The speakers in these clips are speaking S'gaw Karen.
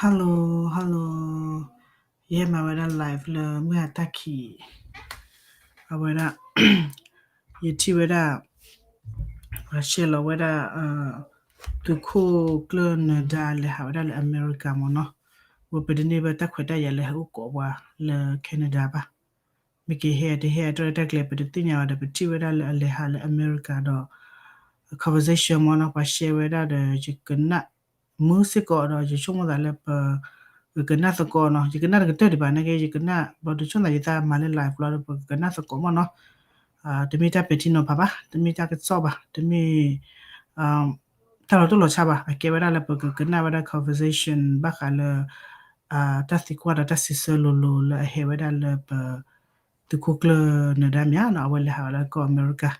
Hello, hello, ယဟဲမၤဝဲဒၣ် live လၢမုၢ်ဟါတၢ်ခံး, အဝဲဒၣ် ယထံၣ်ဝဲဒၣ် ရှဲလီၤဝဲဒၣ် သုးခိၣ်ကျၢၢ်နၢၤဒါလဲၤဟးဝဲဒၣ်လၢအမဲရကၤမ့ၢ်နီၤ, ဝဲပတန့ၢ်ဘၣ်တၢ်ခွဲးတၢ်ယာ်လၢဟဲအိၣ်ကိးပှၤလၢ Canada ဘၣ်. မ့ၢ်ကဟဲတဟဲအတၢ်ရဲၣ်တၢ်ကျဲၤ ပတသ့ၣ်ညါဘၣ်ဒီး ပထံၣ်ဝဲဒၣ်လၢအလဲၤဟးလၢအမဲရကၤဒီး conversation မ့ၢ်နီၤ ပှၤရှဲဝဲဒၣ်ဒီး ယကနၣ်မုာ်စ့ၢ်ကီးဒီး ယဆိကမိၣ်သးလၢပ ကကနၣ်သကိးနီၤ, ယကနၣ်တကတၢၢ်ဒံးဘၣ်နာ်က့ ယကနၣ်ဘျီဒုးဆိကမိၣ်သးယသးမၤလၢ live ဘျီဒီး ပကကနၣ်သကိးမ့ၢ်နီၤ, တမ့ၢ်တၢ်ပဲာ်ထံနီၤဖးဘၣ်, တမ့ၢ်တၢ်ကစီၣ်ဘၣ်, တမ့ၢ် တၢ်လီၤတိၢ်လီၤဆါဘၣ်, အကဲဝဲဒၣ်လၢပကကနၣ်ဝဲဒၣ် conversation ဘၣ်ဃးလၢ တၢ်သံကွၢ်ဒီးတၢ်စံးဆၢလိၤလိၤလၢအဟဲဝဲဒၣ်လၢပ သုးခိၣ်ကျၢၢ်နၢၤဒါမ့ၢ်နီၤ, အဝဲလဲၤဟးဝဲလၢကီၢ်အမဲရကၤ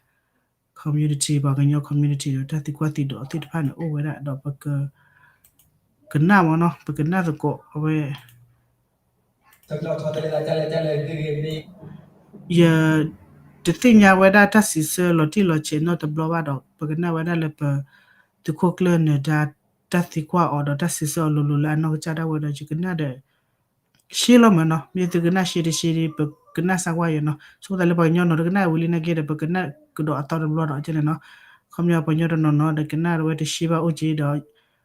community ပှၤကညီ community ဒီးတၢ်သံကွၢ်သံဒိးသ့ၣ်တဖၣ်န့ၣ် အိၣ်ဝဲဒၣ်ဒီးပက ကနၣ်မ့ၢ်နီၤ, ပကနၣ်သကိးအဝဲ ယတသ့ၣ်ညါဝဲဒၣ်တၢ်စံးဆၢလီၤတံၢ်လီၤဆဲးနီတဘျီဘၣ်ဒီး ပကနၣ်ဝဲဒၣ်လၢပ သုးခိၣ်ကျၢၢ်နၢၤဒါ တၢ်သံကွၢ်အီၤဒီးတၢ်စံးဆၢအီၤလိၤလိၤလၢအနီၢ်ကစၢ်ဒၣ်ဝဲဒီး ယကနၣ်ဒီး ရှဲလီၤမ့ၢ်နီၤ, မ့ၢ်သုကနၣ်ရှဲတရှဲဒီး ပကနၣ်စၢ်ကွၢ်ယဲနီၤ, ဆိကမိၣ်သးလၢပှၤကညီနီၤ တကနၣ်ဝံၤလံနာ်က့ဒီး ပကနၣ်ကဒီးအသီတဘျီဒီးကဲန့ၣ်နီၤ, ခီပညီပှၤကညီတနီၤနီၤဒီးကနၣ်ဝဲတရှဲဘၣ်အိၣ်က့ဒီး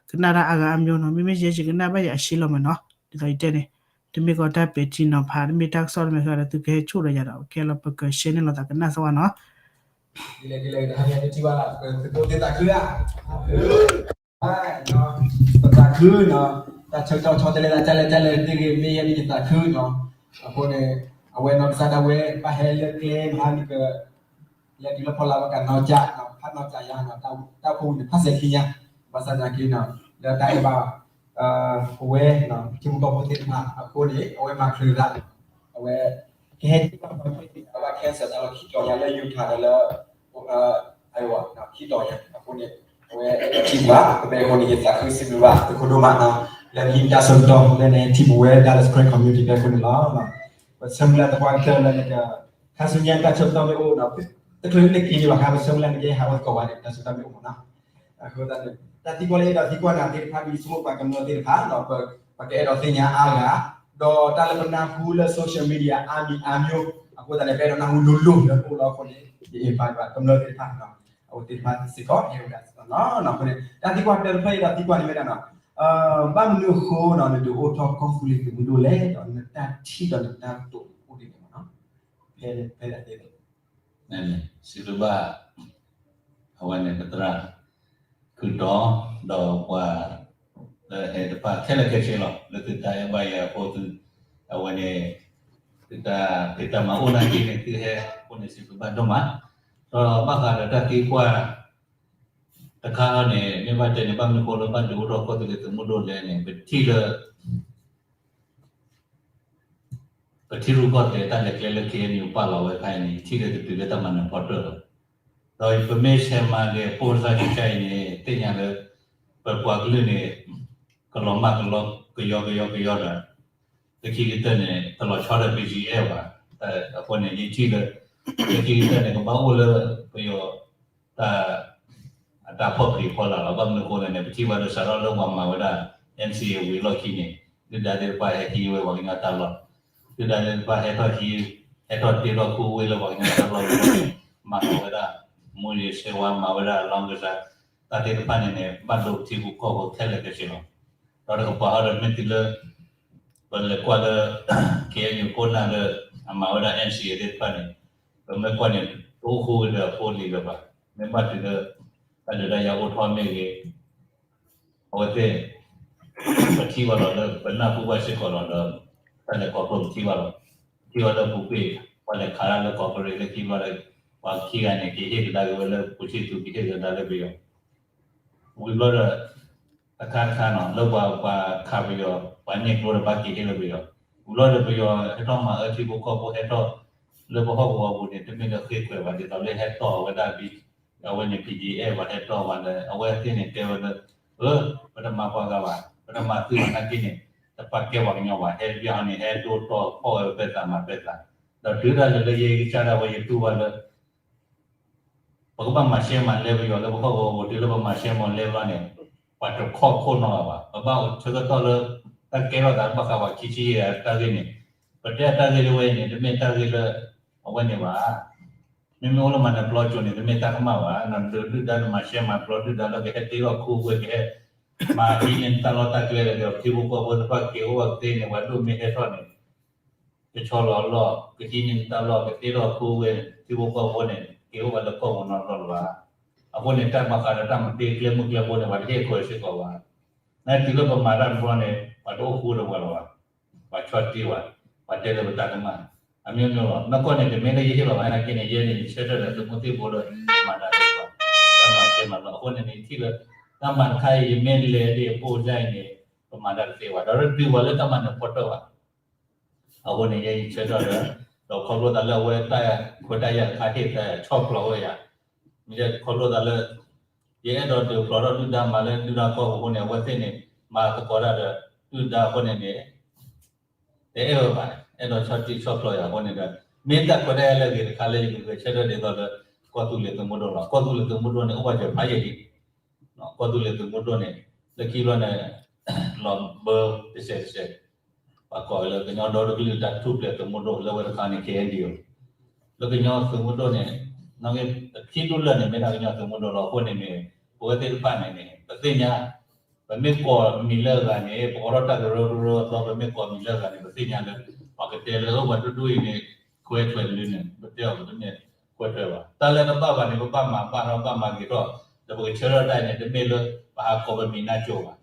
ကနၣ်တၢ်အါဂၤအါမျိုးနီၤ, မ့မ့ၢ်ယဲယကနၣ်ဘၣ်ယၤအရှဲလီၤမ့ၢ်နီၤ, ဒ်သိးယတဲန့ၣ် တမ့ၢ်ကီတၢ်ပဲာ်ထံနီၤဖး တမ့ၢ်တၢ်ကစီၣ်တမ့ၢ်ဃီဒီး သုကဟဲဆိၣ်ဒီးယၤဒီး ကဲလီၤပကရှဲန့ၢ်လိာ်သးကနၣ်စၢ်ဝဲနီၤ ပသးခုနီၤ, တၢ်ဆၢကတီၢ်ဆီတလဲသး ကလဲၣ်ကလဲၣ်သ့ၣ်ဂ့ၤ မ့ၢ်ယဲန့ၣ်ယသးခုနီၤ, အဃိန့ၣ် အဝဲနီၢ်ကစၢ်ဒၣ်ဝဲ ဘၣ်ဟဲလၢကျဲမဟါနက လဲၤတုၤလၢဖီလာ်ဘၣ်ကနီၢ်ကၠၢ်နီၤ, ဖးနီၢ်ကၠၢ်ယၤနီၤ, တၢ်ဖိဝံၤန့ၣ် ဖးစဲၤခံညါ, ဘၣ်ဆၣ်သနာ်က့နီၤ လၢတၢ်အဲၣ်ဘၣ် ပဝဲ ထံဖိကီၢ်ဖိသ့ၣ်တဖၣ်အဃိန့ၣ် အဝဲမၤချုးသး, အဝဲ ကဟဲထံၣ်ဘၣ်ပှၤမ့ၢ်သ့ၣ်ညါဘၣ် cancer တၢ်လီၢ်ခံတီၤညါလၢ Utah ဒီးလၢ Iowa ခံတီၤညါအဃိန့ၣ် အဝဲထံၣ်ပှၤ ပမ့ၢ်အဃိန့ၣ် ယသးခုစံးဘျုးဘၣ် သုးခိၣ်ဒိၣ်မးနီၤ, လၢနဟံးတၢ်ဆၢကတီၢ်လၢနဟဲထံၣ်ပဝဲ Dallas Craig Community ဖဲအဃိန့ၣ်လီၤ. ပဆၢမုၢ်လၢ်သပှၢ်ကတၢၢ်လၢနက ခါဆူညါတၢ်ဆၢကတီၢ်မ့ၢ်အိၣ်ဒီး တချုးလၢနက့ၤန့ၣ်ဘၣ်ဃး ပဆၢမုၢ်လၢ်နကဟဲဟးဝဲသကိးဝဲန့ၣ် တၢ်ဆၢကတီၢ်မ့ၢ်အိၣ်မ့ၢ်နီၤ အဃိသတးန့ၣ် တၢ်သံကွၢ်လၢအဲၣ်ဒိးသံကွၢ်နၤသ့ၣ်တဖၣ် ဒ်ယဆိကမိၣ်ပှၤကမျၢၢ်သ့ၣ်တဖၣ်နီၤ, ပကအဲၣ်ဒိးသ့ၣ်ညါအါဂၤ, ဒီးတၢ်လၢပနၢ်ဟူလၢ social media အါမံၤအါမျိုး, အဃိသတးန့ၣ် ပအဲၣ်ဒိးနၢ်ဟူလိၤလိၤလၢပအိၣ်လီၤအဃိန့ၣ် ယ invite ဘၣ်ကမျၢၢ်သ့ၣ်တဖၣ်နီၤ, အဝဲသ့ၣ်တဖၣ်စ့ၢ်ကီး ဟဲဝဲဒၣ်စ့ၢ်ကီးနီၤ, အဃိန့ၣ် တၢ်သံကွၢ်တၢတဖျၢၣ်အဲၣ်ဒိးသံကွၢ်န့ၣ်မ့ၢ်ဒၣ်နီၤ, ဘၣ်မနုၤအဃိနီၤ နဒုးအိၣ်ထီၣ်ကီၢ်သူလ့ၤသုးမုၢ်ဒိၣ်လဲၣ်, ဒီးနတၢ်ထံၣ်ဒီးနတၢ်တိာ်အိၣ်ဒ်န့ၣ်မ့ၢ်နီၤ, ဖဲဖဲဒၣ်သ့ၣ် စံးဘျုးဘၣ် အဝဲန့ၣ် ပသရၣ် ခုၣ်တီ ဒီးပှၤ လၢဟဲတဖၣ်ခဲလၢာ်ခဲဆ့လီၤ လၢသုတၢ်အဲၣ်ဘၣ်ယၤအဃိသု အဝဲန့ၣ် သုတၢ်ဖံးတၢ်မၤအိၣ်နာ်က့န့ၣ် သုဟဲအဃိန့ၣ် စံးဘျုးဘၣ်ဒိၣ်မး, ဒီးဘၣ်ဃးဒီးတၢ်သံကွၢ် တခါန့ၣ် မ့ၢ်ဘၣ်တဲန့ၣ် ဘၣ်မနုၤဃိလၢဘၣ်ဒုးအိၣ်ထီၣ်ကီၢ်သူလ့ၤသုးမုၢ်ဒိၣ်လဲၣ်န့ၣ် ပထံၣ်လၢ ပထံရူၢ်ကီၢ်သဲးတၢ်လဲၤကျဲလၢ K N U ပာ်လီၤဝဲခါအံၤန့ၣ် ထံၣ်လၢတတုၤလၢတၢ်မၤနၢၤဖီတၢၢ်လီၤ. ဒီးပမ့ၢ်ဆဲးမၤက့ၤ ပိၢ်စၢ်ကဆၢအံၤန့ၣ် သ့ၣ်ညါလၢ ပပှၤကလုာ်န့ၣ် ကလီၤမၢ်ကလီ ကယီကယီကယီဒီး လၢခံကတၢၢ်န့ၣ် တလီၤဆီဒီး B G F ဘၣ်. အဃိန့ၣ် ယထံၣ်လၢ လၢခံကတၢၢ်န့ၣ် ကဘၣ်အိၣ်လၢပယီၤ တၢ် အတၢ်ဖီၣ်ဖျံးဖီလာ်လီၤ. ဘၣ်မနုၤအဃိလဲၣ်န့ၣ် ပထံၣ်ဘၣ်ဒီးစးထီၣ်လၢပှၤမၤဝဲဒၣ် N C A ဝံၤအလီၢ်ခံန့ၣ် ဒုၣ်ဒါသ့ၣ်တဖၣ်ဟဲက့ၤဝဲပှၤကညီတၢ်လီၢ်, ဒုၣ်ဒါသ့ၣ်တဖၣ်ဟဲထီၣ်ဟံး ဟဲထီၣ်တ့ထီၣ်ခူဝ့ၢ်လၢပှၤကညီတၢ်လီၢ် မၤဝဲဒၣ် မူးယစ်ဆေးဝါး မၤဝဲဒၣ် လောင်းကစား တၢ်သ့ၣ်တဖၣ်န့ၣ်န့ၣ် ဘၣ်ဒိပထံဖိကီၢ်ဖိခဲလၢာ်ခဲဆ့လီၤ. ဒီးတကပၤဟီဒီးမ့ၢ်တုၤလၢ ပလဲၤကွၢ်လၢ K N U ခိၣ်နၢ်လၢ အမၤဝဲဒၣ် N C A သ့ၣ်တဖၣ်န့ၣ် ပမ့ၢ်ကွၢ်န့ၣ် တအိၣ်ဃူဝဲဒီးအဖိအလံၤလၢၤဘၣ်. မ့ၢ်ဘၣ်တုၤလၢ တၢ်ဒုးတၢ်ယၤအိၣ်ထီၣ်မ့ၢ်ဂ့ၤ အဝဲသ့ၣ် ပထံၣ်ဘၣ်လီၤလၢ ပနၢ်ဟူဘၣ်စ့ၢ်ကီးလီၤဒီး တၢ်လဲၤခီဖျိပထံၣ်ဘၣ်လီၤ. ပထံၣ်ဘၣ်လၢပူၤကွံာ် ပှၤလဲၤခးတၢ်လၢကီၢ်ကရ့ၣ်လၢခံဘျီဒီး ပှၤခံဂၤန့ၣ် ကဟ့ၣ်ကဒါက့ၤဝဲလၢ ပူၤဆံၣ်သူး ကဟ့ၣ်ကဒါလၢပယီၤ ဝံၤဘျီဒီး တခါတခါနီၤ လၢပှၤပှၤခးပယီၤ ပှၤန့ၢ်ကျိတဘၣ်က့ၤဟ့ၣ်လၢပယီၤ, ဝံၤဘျီဒီးပယီၤဟဲထီၣ်မၤအၢထံဖိကီၢ်ဖိဟဲထီၣ် လၢပဟီၣ်ကဝီၤပူၤန့ၣ် တမ့ၢ်လၢဃ့ခွဲးဘၣ် ဒ်သိးလၢဟဲတီၢ်ဝဲဒၣ် အဝဲန့ၣ် P D F ဘၣ်ဟဲတီၢ်ဘၣ်ဒီး အဝဲသ့ၣ်န့ၣ်တဲဝဲလၢ အၢ ပတမၤပှၤဂၤဘၣ် ပတမၤသုးဘၣ်နာ်က့န့ၣ် တပာ်ကဲပှၤကညီဘၣ် ဟဲတဘျီန့ၣ် ဟဲဒိၣ်တီၢ်ဖီၣ်ဝဲပသးမၤပသး, ဒီးတုၤဒၣ်လဲာ်လၢယကစၢ်ဒၣ်ဝဲယတူၢ်ဘၣ်လၢ ပကဘၣ်မၤရှဲမၤလဲပယီၤလၢပဟီၣ်ကဝီၤပူၤ တုၤလၢပမၤရှဲမၤလဲဘျီန့ၣ် ပှၤတခီၣ်ခိၣ်နီၢ်ဂၤဘၣ်, ပဘၣ်အိၣ်ဆၢကတီၢ်လၢ တၢ်ကဲထီၣ်သးဘၣ်ဃးဝဲခံဆံယဲၢ်တၢ်ဂ့ၢ်န့ၣ်, ပတဲအတၢ်ဂ့ၢ်လၢဝဲအံၤန့ၣ် တမ့ၢ်တၢ်ဂ့ၢ်လၢ အဝဲန့ၣ်ဘၣ်. မ့မ့ၢ်အိၣ်လၢမၤနၢၤပျီကၠိန့ၣ် တမ့ၢ်တၢ်ကမၣ်ဘၣ်, နဒုးဒုၣ်ဒါနမၤရှဲမၤပျီဒုၣ်ဒါလၢကဟဲတ့ထီၣ်ခူဝ့ၢ် ကဟဲမၤဟံးန့ၢ်နတၢ်လီၢ်တၢ်ကျဲဒီး ပထံဖိကီၢ်ဖိသ့ၣ်တဖၣ်က့ၤအိၣ်ဘၣ်ကသ့န့ၣ် ပှၤဒိၣ်မ့ၢ်ဟဲထီၣ်န့ၣ် ကဆီလီၤအလီၢ် ကဟံးန့ၢ်နတၢ်လီၢ် ကတ့ထီၣ်ခူဝ့ၢ် ထံဖိကီၢ်ဖိန့ၣ် က့ၤအိၣ်ဘၣ်လၢကီၢ်ပူၤနီတဘျီလၢၤဘၣ်. အဃိန့ၣ် တၢ်ဘၣ်ဃးဒီးတၢ်မၤတ့ကျဲမုၢ်ကျဲဘိန့ၣ် ပှၤတဟ့ၣ်ခွဲးစ့ၢ်ကီးဘၣ်. နတုၤလၢပမၤတၢ်တဘျီန့ၣ် ပှၤတအိၣ်ဃူဒီးပှၤလၢၤဘၣ်. ပှၤဆီၣ်တံၢ်ဝဲ, ပှၤတဲလၢပတၢ်ကမၣ် အမျိုးမျိုးလီၤ. နီၢ်ကီၢ်န့ၣ် တမ့ၢ်လၢယဟ့ၣ်လီၤဘၣ်နာ်က့န့ၣ် ယဲန့ၣ် ယဆၢထၢၣ်ဒီးသုးမုၢ်သံၣ်ဘိလၢမၤတၢ်သ့ၣ်တဖၣ် တၢ်မၤစဲမၤလီၤ အဃိန့ၣ်န့ၣ် ယထံၣ်လၢ တၢ်မၤတခါအံၤ ယမ့ၢ်လဲၤဒ်အဖိအံၤန့ၣ် ပမၤတၢ်တသ့ဘၣ် ဒီးတတုၤပှၤလၢတၢ်မၤနၢၤဖီတၢၣ်ဘၣ်. အဃိန့ၣ် ယဲယဆၢထၢၣ်ဒီး ဒီးခီဖျိသးလၢအဝဲတၢ်ခွဲးတၢ်ယာ်တခါဟ့ၣ်သးဆီၣ်ဖျိးဝဲယၤ မ့ၢ်ခီဖျိသးလၢ ယအဲၣ်ဒိးဒုးဖျိးထီၣ်ဒုၣ်ဒါမၤလၢဒုၣ်ဒါကီၢ်ပူၤအဃိန့ၣ် အဝဲသ့ၣ်န့ၣ် မၤသကိးတၢ်ဒီး ဒုၣ်ဒါအဃိန့ၣ်န့ၣ် တအဲၣ်ဝဲဘၣ်န့ၣ် အဲၣ်ဒိးဆီၣ်တံၢ်ဆီၣ်ဖျိးယၤအဃိန့ၣ်ဒီး မ့ၢ်တၢ်ခွဲးတၢ်ယာ်လၢအဂ့ၤတခါလၢယကဂဲၤဆၢထၢၣ်ဒ်သိးလၢ ကီၢ်သူလ့ၤသုးမုၢ်ဒိၣ်လီၤ. ကီၢ်သူလ့ၤသုးမုၢ်ဒိၣ်န့ၣ် အိၣ်ဘၣ်စၢၤဖးယံာ်လံ ကီၢ်သူလ့ၤသုးမုၢ်ဒိၣ်န့ၣ် လၢခံဘျီန့ၣ် လီၤဘၢတစဲးတစဲး ပှၤကိးလၢကညီဒီတကလုာ်တၢ်ထူၣ်ဖျဲးသုးမုၢ်ဒိၣ် လၢဝဲတခါန့ၣ် ခဲအံၤဒံး လၢကညီသုးမုၢ်ဒိၣ်န့ၣ် ခံဒူၣ်လၢာ်န့ၣ် မ့ၢ်ဒၣ်ကညီသုးမုၢ်ဒိၣ်လီၤ. အဃိန့ၣ်န့ၣ် ပဝဲသ့ၣ်တဖၣ်န့ၣ်န့ၣ် ပသ့ၣ်ညါ ပမ့ၢ်ကိးမံၤလၢအဂၤန့ၣ် ပအိးထီၣ်တၢ်ကရၢကရိအသီ ပမ့ၢ်ကိးမံၤလၢအဂၤန့ၣ် ပသ့ၣ်ညါလၢ ပှၤကတဲလၢပှၤဒူၣ်ဒူၣ်အံၤန့ၣ် ခွဲးထွဲးလၢန့ၣ် ပတဲအီၤပတမ့ၢ်ခွဲးထွဲးဘၣ်. တၢ်လၢတဘၣ်ဘၣ်န့ၣ် ပဘၣ်မၤဘၣ်ထီၣ်ဘၣ်မၤဂ့ၤထီၣ် ဒီးပကဆၢထၢၣ်တၢ်အံၤန့ၣ် တမ့ၢ်လၢပဟးကိးပမံၤနၢ်ကၠိဘၣ်.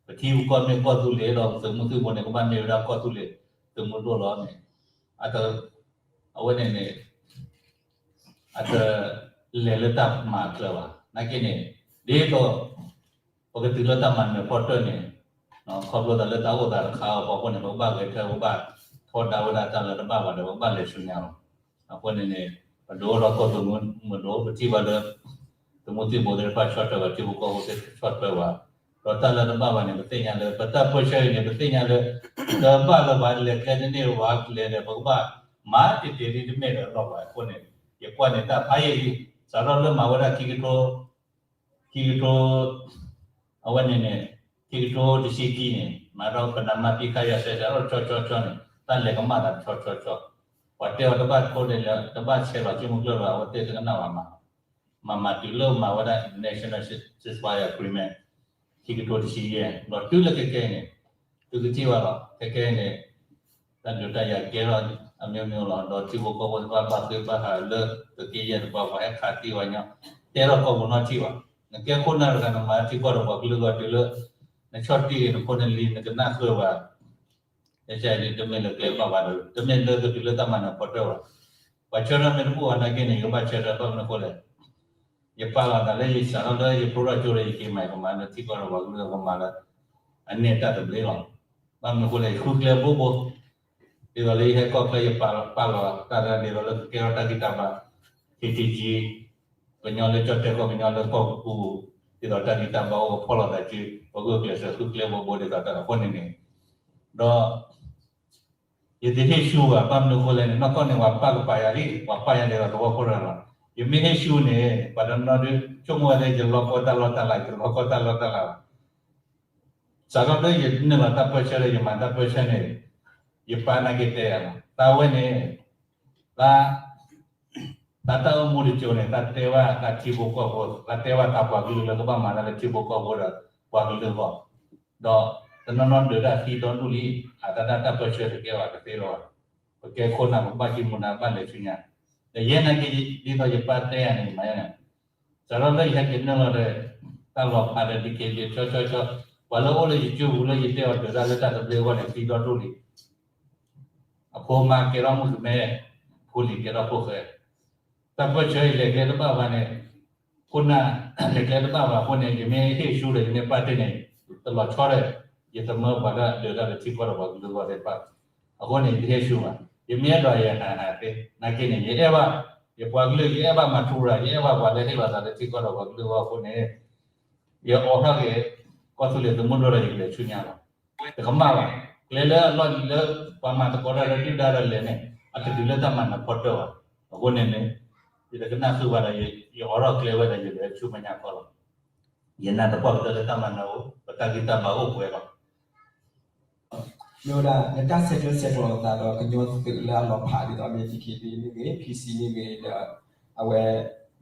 ပထံပကီၢ်မ့ၢ်ကီၢ်သူလ့ၤဒီးသုးမုၢ်သံၣ်ဘိန့ၣ် ကဘၣ်မ့ၢ်ဝဲဒၣ်ကီၢ်သူလ့ၤသုးမုၢ်ဒိၣ်လီၤန့ၣ် အဝဲန့ၣ်န့ၣ် အတလဲၤလၢတၢ်မၤအကျဲဘၣ်. နာ်က့န့ၣ် ဒ်သိး ပကတုၤလၢတၢ်မၤနၢၤဖီတၢၣ်န့ၣ် ခီဖျိသးလၢတၢ်အိၣ်သးတခါအံၤအဃိန့ၣ် ပကဘၣ်ဂဲၤဆၢထၢၣ် ပကဘၣ်ထီဒါဝဲဒၣ်တၢ်လၢတဘၣ်ဘၣ်ဒီး ပကဘၣ်လဲၤဆူညါလီၤ. အဃိန့ၣ်န့ၣ် ပဒုးအိၣ်ထီၣ်ကီၢ်သူလ့ၤမုၢ်ဒိၣ် ပထံၣ်ဘၣ်လၢ သုးမုၢ်သံၣ်ဘိသ့ၣ်တဖၣ်ဆီၣ်ထွဲဘၣ် ထံဖိကီၢ်ဖိသ့ၣ်ဆီၣ်ထွဲဘၣ် ဒီးတၢ်လၢတဘၣ်ဘၣ်န့ၣ် ပသ့ၣ်ညါလၢ ပတၢ်ပၢၢ်ဆၢအံၤန့ၣ် ပသ့ၣ်ညါလၢ တဘၣ်လၢၤဘၣ် လဲၤကျဲတန့ၢ်ဘၣ်ကျဲဒီး ပကဘၣ်မၤတ့ၢ်တ့ၢ်ဒ်တမ့ၢ်ဒီးလီၢ်ဘၣ်အဃိန့ၣ် ယကွၢ်န့ၣ်တၢ်ဖးယံာ်လံ စးထီၣ်လၢမၤဝဲဒၣ်ခံကထိ ခံကထိ အဝဲန့ၣ်န့ၣ် ခံကထိတဆံခံန့ၣ် မၤထီၣ်ပနမၤပံခါယၤစဲးစးထီၣ်တဆီဆီဆီန့ၣ် တၢ်လဲၤကမၣ်သးတဆီဆီဆီ ပှၤတဲအီၤတဘၣ်ခိၣ်န့ၣ်လၢ တဘၣ်ဆဲးလီၤက့မုၢ်ကျၢၢ်လၢအဝဲသ့ၣ်တကနၣ်ဘၣ်မး မၤမၤတုၤလၢမၤဝဲဒၣ် National Ceasefire Agreement ခံကထိတဆံယဲၢ် ဒီးတုၤလၢခဲကဲအံၤန့ၣ် သုကထံၣ်ဘၣ်လီၤ ခဲကဲအံၤန့ၣ် တၢ်ဒုးတၢ်ယၤကဲထီၣ်အမျိုးမျိုးလီၤ ဒီးထံဖိကီၢ်ဖိသ့ၣ်တဖၣ်ဘၣ်ဃ့ဘၣ်ဟးလၢ သုးက့ယဲၢ်တပှၤ ပှၤဟဲခးသံဝဲညီ တဲထီၣ်ကီၢ်ပူၤနီၢ်ထံၣ်ဘၣ် နကဲခိၣ်နၢ်တဂၤနမၤထံကီၢ်ဒီးပှၤကလုာ်ဂီၢ်တုၤလၢ နဆီၣ်တံၢ်ဂ့ၤနဖိနလံၤ နကနၣ်ဃုာ်ဘၣ် ကဲကဲအံၤန့ၣ် တမ့ၢ်လၢကျဲဘၣ်ဘၣ်ဒီး တမ့ၢ်လၢကတုၤလၢတၢ်မၤနၢၤဖီတၢၣ်ဘၣ် ပှၤဆၢထၢၣ်မ့ၢ်တဘူၣ်ဘၣ်နာ်က့န့ၣ် ယကဘၣ်ဆၢထၢၣ်ဘၣ်မနုၤအဃိလဲၣ် ယပာ်လီၤသးလၢယစးထီၣ်လၢယဖိထီၣ်ကၠိဒီးယက့ၤမၤကမၤလၢထံကီၢ်ဒီးပှၤကလုာ်ကမၤလၢ အန့ၣ်တၢ်သဘျ့လီၤ ဘၣ်မနုၤအဃိလဲၣ် ယဃုကျဲဘိဘိ ဒ်သိးလၢယဟဲကီၢ်ချၢယပာ်လီၤတၢ်လၢဒ်သိးလၢကကဲထီၣ်တၢ်ဂံၢ်တၢ်ဘါ KTG ကညီလၢကၠီၣ်တဲၣ်ကီၢ် ကညီလၢကီၢ်ပူၤ ဒ်သိးတၢ်ဂံၢ်တၢ်ဘါအိၣ်ဖီၣ်လိာ်သးစု ပဂုာ်ကျဲးစၢးဃုကျဲဘိဘိဒ်သိးတၢ်အဃိန့ၣ်န့ၣ် ဒီး ယတဟ့ၣ်ဆူဘၣ် ဘၣ်မနုၤအဃိလဲၣ်န့ၣ် နီၢ်ကီၢ်န့ၣ် ပှၤပာ်ကပာ်ယၤလံ ပှၤပာ်ယၤဒ်သိးသဝီဖိတဂၤလီၤ. ယမ့ၢ်ဟ့ၣ်ဆူန့ၣ် ပှၤတနီၤဒုး ဆိကမိၣ်ဝဲလၢယလီၢ်ကီၢ်တၢ်လီၢ်တၢ်လၤ ယလီၢ်ကီၢ်တၢ်လီၢ်တၢ်လၤဘၣ်. စးထီၣ်လၢယနုာ်လီၤတၢ်ပၢၢ်ဆၢဒီး ယမၤတၢ်ပၢၢ်ဆၢန့ၣ် ယပၢ်နာ်က့တဲယၤလီၤ. တၢ်ဝဲန့ၣ် တၢ် တၢ်တၢ်အိၣ်မူတစိၤန့ၣ် တၢ်တဲဘၣ်တၢ်ထံဖိကီၢ်ဖိ တၢ်တဲဘၣ်တၢ်ပှၤကလုာ်လၢကဘၣ်မၤတၢ်လၢထံဖိကီၢ်ဖိဒီးပှၤကလုာ်အဂီၢ်, ဒီးတနီၤနီၤဒုးတၢ်သံဒီဒူၣ်လံ, အတၢ်တၢ်ပၢၢ်ဆၢတကဲဘၣ်တသ့လီၤ. ပကဲခိၣ်နၢ်ပကဘၣ်ဟံးမူဒါဘၣ်လဲၤဆူညါ, ဒီးယဲနာ်က့ ဒ်သိးယပၢ်တဲယၤန့ၣ် မၤယၤန့ၣ် စးထီၣ်လၢယဟဲက့ၤနုာ်လီၤဒီး တၢ်လီၤဖးဒီး ဒ်က့ၤဒ်ဆီဆီဆီ, ပှၤလၢအိၣ်လၢယစုပူၤလၢယတဲအီၤဒုးတၢ်လၢတၢ်သဘျ့အဂီၢ်န့ၣ် သံဒီဒူၣ်လံ. အဖိမါကဲထီၣ်မုၣ်ကမဲ, ဖိလံၤကဲထီၣ်ဖိဃဲ, တၢ်ပၢၢ်ဆၢအံၤလဲၤကျဲတဘၣ်ဘၣ်န့ၣ်, ခိၣ်နၢ်လဲၤကျဲတဘၣ်ဘၣ်အဃိန့ၣ် ယမ့ၢ်ဟ့ၣ်ဆူဒီးယမ့ၢ်ပာ်တ့ၢ်န့ၣ် တလီၤဆီဒီး ယတမၢပှၤလၢအဒုးတၢ်လၢထံကီၢ်ဒီးပှၤကလုာ်အဂီၢ်သ့ၣ်တဖၣ်, အဃိန့ၣ် ယတဟ့ၣ်ဆူဘၣ်. ယမ့ၢ်အဲၣ်ဒိးယဟးဟးသ့, နာ်က့န့ၣ် ယအဲၣ်ဘၣ် ယပှၤကလုာ် ယအဲၣ်ဘၣ်မၤထူရၤ ယအဲၣ်ဘၣ်ပှၤလၢဟ့ၣ်လီၤသးလၢထံကီၢ်ဒီးပှၤကလုာ်အဂီၢ်အဃိန့ၣ် ယအိးထီၣ်က့ၤ ကီၢ်သူလ့ၤသုးမုၢ်ဒိၣ်ဒီးယကလဲၤဆူညါလီၤ. တကမၣ်ဘၣ်. ကျဲလၢအလီၢ်လံၤလၢ ပှၤမၤသကိးတၢ်လၢဒုၣ်ဒါဒီးလဲၤန့ၣ် အတတုၤလၢတၢ်မၤနၢၤဖီတၢၣ်ဘၣ်. အဃိန့ၣ်န့ၣ် ယတကနၣ်ဃုာ်ဘၣ်ဒီး ယအိးထီၣ်ကျဲဝဲဒီးယလဲၤဆူမဲာ်ညါခီလီၤ. ယနာ်သပှၢ်ကတၢၢ်လၢတၢ်မၤနၢၤအိၣ် ပတၢ်ဂံၢ်တၢ်ဘါအိၣ်ပှဲၤလီၤ. မ့ၢ်ဝဲဒၣ် နတၢ်ဆဲးကျၢဆဲးကျိးလိာ်သးဒီးကညီသုးလၢအလီၤဖးဒ်သိး မ့ၢ် DKBA မ့ၢ်ဂ့ၤ, PC မ့ၢ်ဂ့ၤ, ဒီးအဝဲ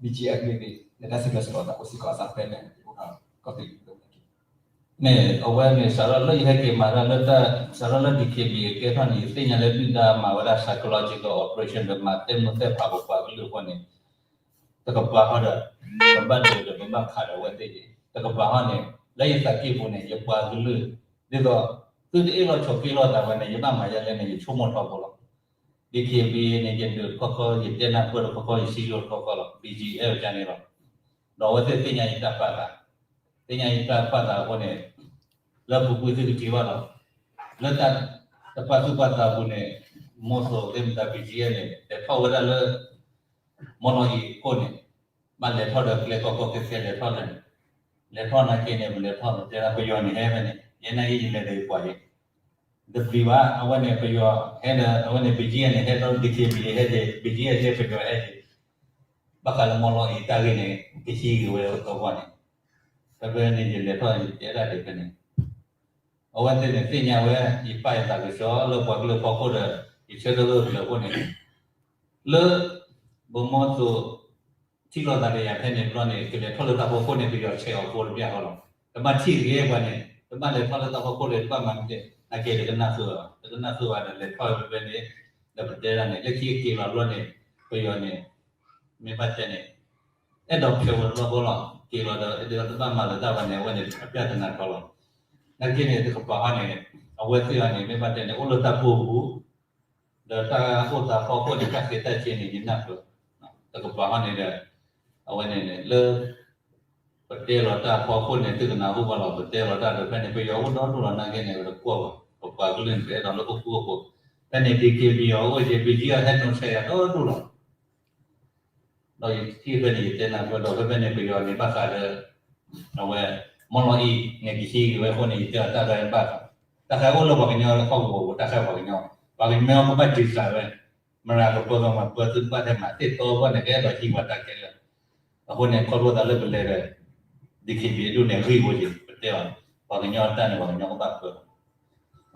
BGF မ့ၢ်ဂ့ၤ, နတၢ်ဆဲးကျၢဆဲးကျိးသးအိၣ်စ့ၢ်ကီးအသးဖဲလဲၣ် ကီၢ်သူလ့ၤ မ့ၢ်အဝဲန့ၣ် စးထီၣ်လၢယဟဲက့ၤမၤတၢ်လၢတၢ် စးထီၣ်လၢ DKBA ကဲထီၣ်န့ၣ် ယသ့ၣ်ညါလၢဒုၣ်ဒါမၤဝဲဒၣ် psychological operation ဒီးမၤသဲမုၢ်သဲဖးပပှၤကလုာ်အဃိန့ၣ် တကပၤဟီဒီး ပဘၣ်ဒိးဒီးပဘၣ်ခးဒီးအဝဲသ့ၣ်က့ၤ တကပၤဟီန့ၣ် လၢယသးကံၢ်ပူၤန့ၣ် ယပှၤကလုာ် ဒ်သိး သုတအ့ၣ်လိာ်ဆိးက့လိာ်သးဝဲန့ၣ် ယဘၣ်မၤယဲလဲၣ်န့ၣ် ယဆိကမိၣ်ထီဘိလီၤ. DKBA န့ၣ် ယဒုးတခီခီ ယတဲနၢ်ပၢၢ်တခီခီ ယစံယိၣ်တခီခီလီၤ. BGF ကန့ၣ်လီၤ. ဒီးအဝဲသ့ၣ်သ့ၣ်ညါယတၢ်ပာ်သး သ့ၣ်ညါယတၢ်ပာ်သးအဃိန့ၣ် လၢပူၤကွံာ်သုကထံၣ်ဘၣ်လီၤ. လၢတၢ်တပာ်သူၣ်ပာ်သးအပူၤန့ၣ် မိၢ်သိးသ့ၣ်မတၤ BGF န့ၣ် လဲၤထီၣ်ဝဲဒၣ်လၢ မီၢ်လီၤအံၤအခိၣ်န့ၣ် ဘၣ်လဲၤထီၣ်ဒီးကျဲကီကီခဲခဲလဲၤထီၣ်လၢာ်န့ၣ် လဲၤထီၣ်နာ်က့န့ၣ် ပလဲၤထီၣ်ပတဲဒၣ်ပယီၤန့ၣ်ဟဲဖဲန့ၣ် ယဲနာ်က့ယလဲၤဒီးယပှၤအံၤ တပျံၤဘၣ် အဝဲန့ၣ်ပယီၤဟဲဒီး အဝဲန့ၣ် BGF န့ၣ် ဟဲဒီး DKBA ဟဲက့ၤ BGF ဟဲက့ၤ ပယီၤဟဲက့ၤ ဘၣ်ဃးလၢမီၢ်လီၤအံၤတၢ်ဂ့ၢ်န့ၣ် ကဟံးဂ့ၤဝဲသီပှၢ်န့ၣ် ဖဲဖဲန့ၣ်ယလဲၤထီၣ်ယတဲဒၣ်ဒံးဖဲန့ၣ် အဝဲသ့ၣ်န့ၣ်သ့ၣ်ညါဝဲ ယပာ်ယသးကဆှီလၢပှၤကလုာ်ဖီခိၣ်ဒီး ယဆၢထၢၣ်လၢပျၢၤအဃိန့ၣ် လၢ ဘီမီၢ်သိး ထံၣ်လိာ်သးဒီးယၤဖဲန့ၣ်ဘျီန့ၣ် ကလဲၤထီၣ်လၢတၢ်ဖီခိၣ်န့ၣ် ပယီၤဆဲးအီၤဖိတဘျီဃီလီၤ. တဘၣ်ထံၣ်ဂ့ၤပှၤန့ၣ် တဘၣ်လဲၤထီၣ်လၢတၢ်ဖီခိၣ်လၢ တဘၣ်မၤမ့ၢ်တဲ နာ်က့တကနၣ်ဃုာ်ဘၣ် တကနၣ်ဃုာ်ဘၣ်ဒီးလဲၤထီၣ်ဖဲဖဲန့ၣ် ဒီးပတဲဒၣ်န့ၣ် လၢခံက့ၤလီၤဘျီန့ၣ် ပယီၤန့ၣ် မ့ၢ်ဘၣ်တဲန့ၣ် အဲၣ်ဒိးဖျဲးဝဲတဘျီဃီလီၤ. က့ၤလီၤဒီး အဲၣ်ဒိးတဘၣ်မၤလၢၤတၢ်ဝဲန့ၣ် အဝဲန့ၣ် အပျၢ်တနၤထီလီၤ. နာ်က့န့ၣ် တကပၤဟီန့ၣ် အဝဲသ့ၣ်အီၤန့ၣ် မ့ၢ်ဘၣ်တဲန့ၣ် အိၣ်လၢတၢ်ကိၢ်ပူၤ ဒီးတၢ်အိၣ်သးဖီခိၣ်န့ၣ် တၢ်ဃ့တၢ်စ့န့ၣ် ယနၢ်ပၢၢ် တကပၤဟီန့ၣ်ဒီး အဝဲန့ၣ်န့ၣ် လၢ ပတဲလီၤတၢ်ဖီခိၣ်န့ၣ် သုကနၢ်ဟူဘၣ်လီၤ. ပတဲလီၤတၢ်ဒီးဖဲန့ၣ် ပယီၤအိၣ်ဒီဒူၣ်လီၤ နာ်က့န့ၣ် ပတကွၢ်ဘၣ် ပပှၤကလုာ်န့ၣ် ပအဲၣ်ဒိးလၢအိၣ်ဃူအိၣ်ဖိး ဖဲန့ၣ် DKBA အီၤအိၣ်က့ၤ BGF အီၤဟဲနုာ်ဆဲးယၤဒီဒူၣ်လီၤ. ဒီးယထံၣ်ဖဲန့ၣ် ယတဲနၢ်ပၢၢ်ဒီး ဖဲဖဲန့ၣ် ပယီၤန့ၣ် ဘၣ်ဃးလၢ အဝဲ မီၢ်လီၤအံၤန့ၣ် ကဟံးဂ့ၤဝဲအဃိန့ၣ် ယတဲအီၤတၢ်ခါဘၣ်ဃး တၢ်ခါအိၣ်လၢပှၤကညီဟီၣ်ကဝီၤပူၤ တၢ်ခါပှၤကညီ ပှၤကညီကဘၣ်တံာ်စးဝဲ မရၤကပၢကမၤပၢ သုတဘၣ်ထဲမၤသ့ၣ်တီဘၣ်န့ၣ် ကအဲၣ်ဒိးဟံးပှၤတၢ်ခဲလၢာ် အဃိန့ၣ် ခီဖျိသးလၢပလဲၤဒီး DKBA ဒူၣ်န့ၣ် ဂံၢ်ဖိက့ၤ ပတဲအီၤ ပှၤကညီတၢ်န့ၣ် ပှၤကညီကဘၣ်ပၢ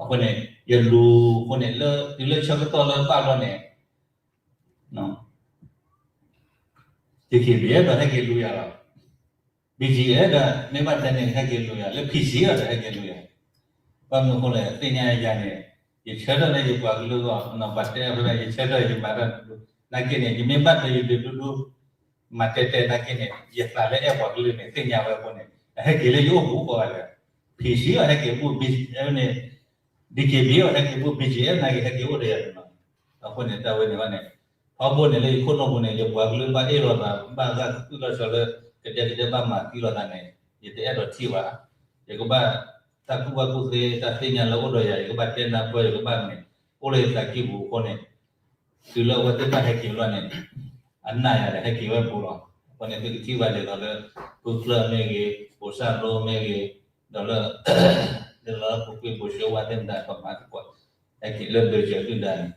အဃိန့ၣ် ယလူၤအဃိန့ၣ် လၢတုၤလၢဆၢကတီၢ်လၢဘၣ်ဘျီန့ၣ် DKBA ဒီးဟဲက့ၤလူၤယၤလီၤ. BGF ဒီး မ့ၢ်ဘၣ်တဲန့ၣ် ဟဲက့ၤလူၤယၤ လၢ PC ဒီး ဟဲက့ၤလူၤယၤ ဘၣ်မနုၤအဃိလဲၣ် သ့ၣ်ညါယၤန့ၣ် ယဆၢထၢၣ်လၢယပှၤကလုာ်အဂီၢ် ပှၤတဲအဖဲ ယဆၢထၢၣ်ယမၤတၢ် နာ်က့န့ၣ် ယမ့ၢ်ဘၣ်တဲယဒုးဒူဒူ မၤတဲတဲနာ်က့န့ၣ် ယသးလၢအဲၣ်ပှၤကလုာ်န့ၣ် သ့ၣ်ညါဝဲအဃိန့ၣ် အဟဲက့ၤလၢယအိၣ်ပူၤကိးဂၤဒဲး PC အီၤဟဲက့ၤဘူၣ် BGF န့ၣ် DKBA အီၤဟဲက့ၤဘူၣ် BGF နာ်က့ဟဲက့ၤအိၣ်ဒီးယၤန့ၣ်လီၤ. အဃိန့ၣ် တၢ်ဝဲန့ၣ်ဝဲန့ၣ် ထီဘိန့ၣ်လၢယခိၣ်နူာ်ပူၤန့ၣ် ယပှၤကလုာ်ဘၣ်အ့ၣ်လိာ်သး ဘၣ်ဂၢ်ကသုၣ်လီၤဆီလၢ ကဒဲကဒဲဘၣ်မၤသံလိာ်သးန့ၣ် ယတအဲၣ်ဒိးထံၣ်ဘၣ်. ယကဘၣ် တၢ်ကူၣ်ဘၣ်ကူၣ်သ့ တၢ်သ့ၣ်ညါလၢအိၣ်ဒီးယၤ ယကဘၣ်တဲနၢ်ပၢၢ် ယကဘၣ်မ့ၢ် အိၣ်လၢယသးကံၢ်ပူၤအဃိန့ၣ် တုၤလၢအဝဲသ့ၣ်တၢ်ဟဲက့ၤလီၤန့ၣ် အနာ်ယၤဒီးဟဲက့ၤဝဲဘူးလီၤ. အဃိန့ၣ် သုကထံၣ်ဘၣ်ဒ်သိးလၢ ဖုကျၢၢ်မ့ၢ်ဂ့ၤ ဘိၣ်စၢ်လိမ့ၢ်ဂ့ၤ ဒီးလၢ ဒ်သိးလၢပူၤကွံာ်ဘိၣ်ၡိဝါသ့ၣ်မတၤ ပမၤသကိး ဟဲက့ၤလၢဘၢၣ်စၢၤဒုၣ်ဒါန့ၣ်